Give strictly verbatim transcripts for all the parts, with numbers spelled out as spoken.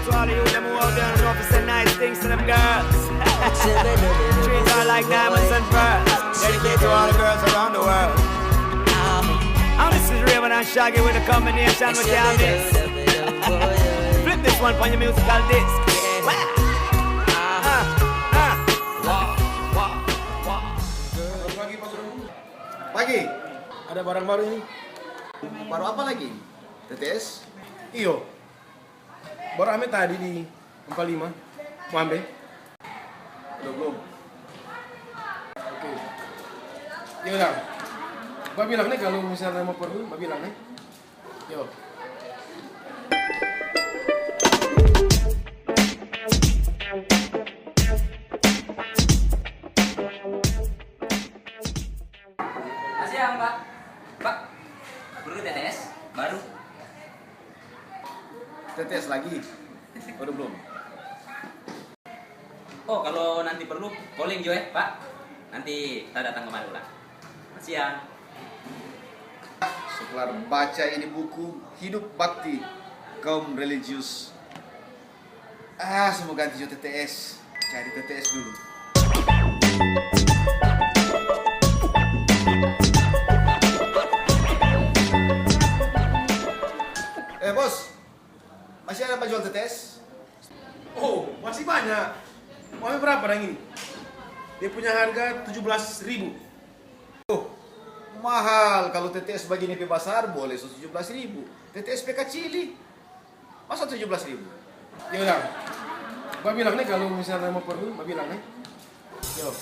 To all of you, them who out there, know fi say nice things to them girls. Treat her like diamonds and pearls. Dedicate to all the girls around the world. And this is Raven and Shaggy with a combination with Yamis. Flip this one on your musical disc. Ah, ah. Pagi. Ada barang baru ini. Baru apa lagi? T T S? Iyo. Baru ame tadi di empat lima. Mo ambe? Belum, belum. Oke. Ya udah. Ba bilang nih kalau misalnya mau perlu, ba bilang nih. Yo. Masih ya, Pak? Pak, perlu T T S? Baru. T T S lagi? Udah belum? Oh, kalau nanti perlu, calling jo ya, Pak. Nanti kita datang kemari ulang. Siang. Setelah baca ini buku, Hidup Bakti Kaum Religius. Ah, semua ganti jo T T S. Cari T T S dulu. Eh, Bos. Masih ada penjual T T S? Oh, masih banyak. Mau berapa dang ini? Dia punya harga tujuh belas ribu. Oh, mahal. Kalau T T S begini pe basar, boleh so tujuh belas ribu. T T S pe kacili. Masa tujuh belas ribu? Ya udah. Ba bilang nih kalau misalnya mau perlu, ba bilang nih. Yo.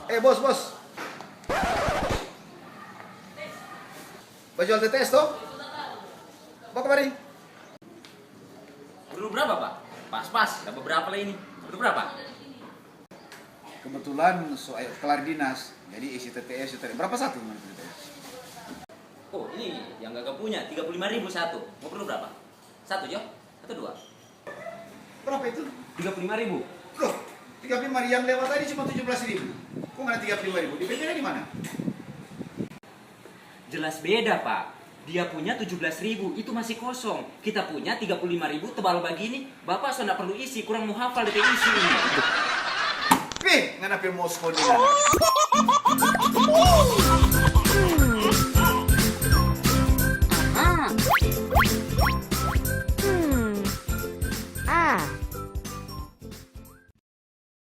Eh, bos, bos. Bajual T T S to? Ba kamari. Perlu berapa, Pak? Pas-pas, ada beberapa lah ini. Perlu berapa? Kebetulan so, ayo, kelar dinas, jadi isi T T S itu tadi. Berapa satu kemarin T T S? Oh, ini yang Gaga punya, tiga puluh lima ribu satu. Mau perlu berapa? Satu jo? Atau dua? Berapa itu? Tiga puluh lima ribu. Loh, tiga puluh lima yang lewat tadi cuma tujuh belas ribu. Kok mana tiga puluh lima ribu? Di P T N di mana? Jelas beda, Pak. Dia punya tujuh belas ribu, itu masih kosong. Kita punya tiga puluh lima ribu tebal bagini, Bapak so nda perlu isi, kurang mo hafal depe isi ini. Pih, ngana pe mosko ni ngana.